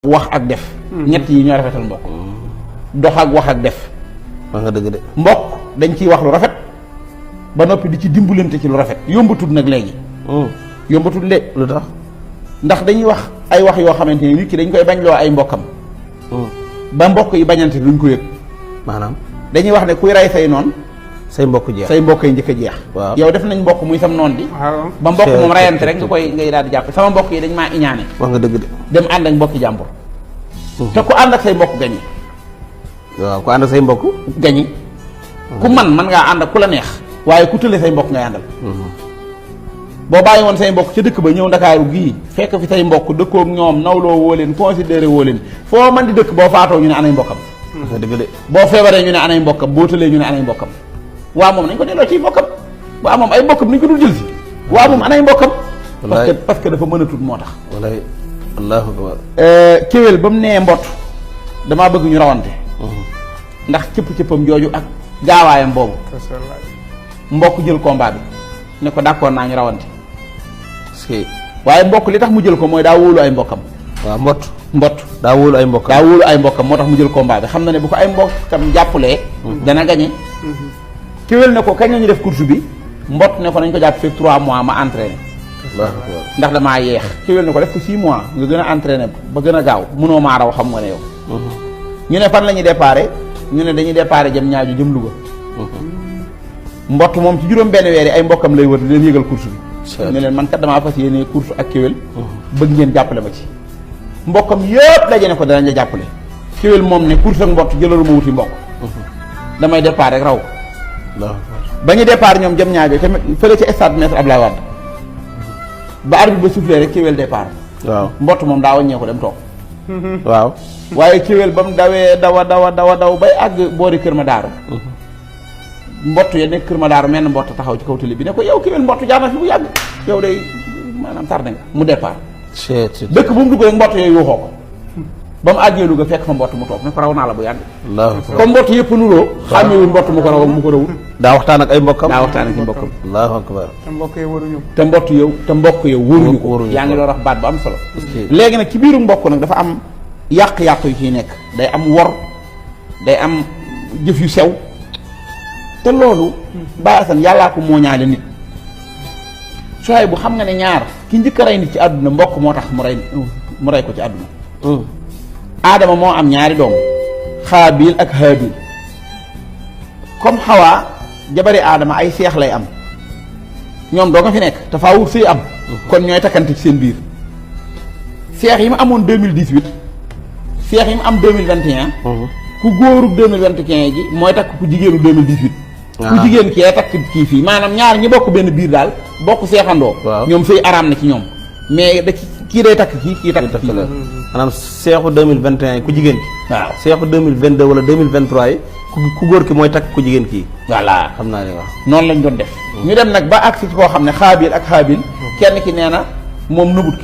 wax ak def ñett yi ñoo rafetal mbokk dox ak wax ak def wax nga dëgg de mbokk dañ ciy wax lu rafet ba noppi di ci dimbalante ci lu rafet yombatul nag léegi yombatul de lu tax ndax dañuy wax ay wax yoo xamante ni nit ki dañ koy bañ loo ay mbokkam ba mbokk yi bañante duñ ko yëg maanaam dañuy wax ne kuy rey say noon say mbokk jeex say mbokk yi njëkk a jeex waaw yow def nañ mbokk muy sam noon di ba mbokk moom rayante rek nga koy ngay daal di jàpp sama mbokk yi dañ maa iñaane wax nga dëgg de dem ànd ak mbokki jàmbur te ku ànd ak say mbokk gañi waaw ku ànd ak say mbokk gañi ku man ngaa ànd ak ku la neex waaye ku tële say mbokk ngay àndal boo bàyyi woon say mbokk ca dëkk ba ñëw ndakaaru gii fekk fi say mbokk dëkkook ñoom nawloo woo leen considéré woo leen foo man di dëkk boo faatoo ñu ne anay mbokkam wax nga dëgg de boo feebaree ñu ne anay mbokkam boo tëlee ñu ne anay mbokkam waa moom nañ ko delloo ci mbokkam waa moom ay mbokkam nañ ko dul jël si waa moom anay mbokkam parce que dafa mën a tut moo tax wallaay allahu akbar kéwél ba mu nee mbott damaa bëgg ñu rawante ndax cëpp-cëppam jooju ak gaawaayam boobu mbokk jël combat bi ne ko d'accord naa ñu rawante waaye mbokk li tax mu jël ko mooy daa wóolu ay mbokkam waaw mbott daa wóolu ay mbokkam moo tax mu jël combat bi xam na ne bu ko ay mbokkam jàppalee dana gañe kéwél ne ko kañ la ñu def course bi mbott ne ko nañ ko jàpp fekk 3 mois ma entraîné ndax damaa yeex kéwél ne ko def ko 6 mois nga gën a entraîné ba gën a gaaw mënoo maa raw xam nga ne yow ñu ne fan la ñuy déparé ñu ne dañuy déparé jëm ñaaju jëm Louga mbott moom ci juróom benn weer yi ay mbokkam lay wër di leen yëgal course bi ne leen man kat damaa fas yéene course ak kéwél bëgg ngeen jàppale ma ci mbokkam yëpp daje ne ko danañ la jàppale kéwél moom ne course ak mbott jëlalu ma wuti mbokk damay départ rek raw ba ñu départ ñoom jëm ñaajo te fële ca stade Maître Abdoulaye Wade ba arbitre ba soufflé rek kéwél départ waaw mbott moom daa wàññee ko dem toog waaw waaye kéwél ba mu dawee daw bay àgg boori Kër Madaaru mbott ya nekk Kër Madaaru menn mbott taxaw ci kaw télé bi ne ko yow kéwél mbott jaar na fi bu yàgg yow day maanaam tardé nga mu départ dëkk bu mu dugg rek mbott yooyu yuuxoo ko ba mu àggee Louga fekk fa mbott mu toog ne ko raw naa la bu yàgg comme mbott yëpp nuroo xàmmewul mbott mu ko raw mu ko rawul daa waxtaan ak ay mbokkam allahu akbar te mbokk yi waruñu te mbokk yow waruñu ko yaa ngi doon wax baat bu am solo léegi nag ci biiru mbokk nag dafa am yàq-yàq yu ciy nekk day am wor day am jëf yu sew te loolu baasan yàllaa ko mooñaale nit sooy bu xam nga ne ñaar ki njëkk a rey nit ci àdduna mbokk moo tax mu rey ko ci àdduna aadama moo am ñaari doom xaabil ak haabil comme xawaa jabari aadama ay seex lay am ñoom doo nga fi nekk te faa wut sëy am kon ñooy takkante ci seen biir seex yi mu amoon 2018 seex yi mu am 2021 ku góorub 2021 ji mooy takk ku jigéenu 2018 ku jigéen kee takk kii fii maanaam ñaar ñi bokk benn biir daal bokk seexandoo ñoom sëy araam na ci ñoom mais da kii day takk kii takk kii maanaam seexu 2021 ku jigéen ki waaw seexu 2022 wala 2023 yi ku góor ki mooy takk ku jigéen kii voilà xam naa ne waaw noonu lañ doon def ñu dem nag ba agsi ci koo xam ne xaabil ak xaabil kenn ki nee na moom nëbut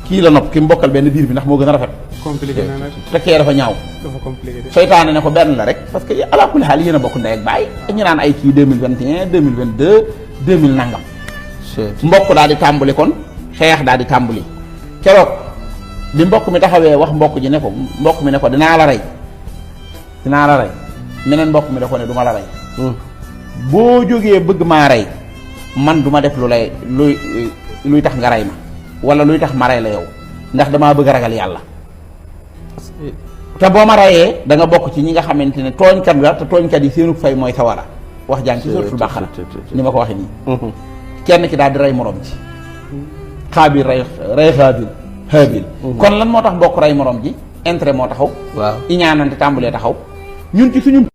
kii la nopp ki mu bokkal benn biir bi ndax moo gën a rafet compliqué na nag te kee dafa ñaaw dafa compliqué de seytaane ne ko benn la rek parce que ala kulli xaal yéen a bokk ndey ak baay ñu naan ay kii 2021 2022 2000 nangam mbokk daal di tàmbali kon xeex daal di tàmbali keroog bi mbokk mi taxawee wax mbokk ji ne ko mbokk mi ne ko dinaa la rey meneen mbokk mi da ko ne du ma la rey boo jógee bëgg maa rey man du ma def luy tax nga rey ma wala luy tax ma rey la yow ndax damaa bëgg a ragal yàlla te boo ma reyee da nga bokk ci ñi nga xamante ne tooñkat nga te tooñkat yi seenu fay mooy sawara wax jàng ci suratul Baqara ni ma ko waxee nii kenn ki daal di rey morom ji xaabil rey xaabil kon lan moo tax mbokk rey morom ji intérêt moo taxaw waaw iñaanante tàmbulee taxaw ñun ci suñu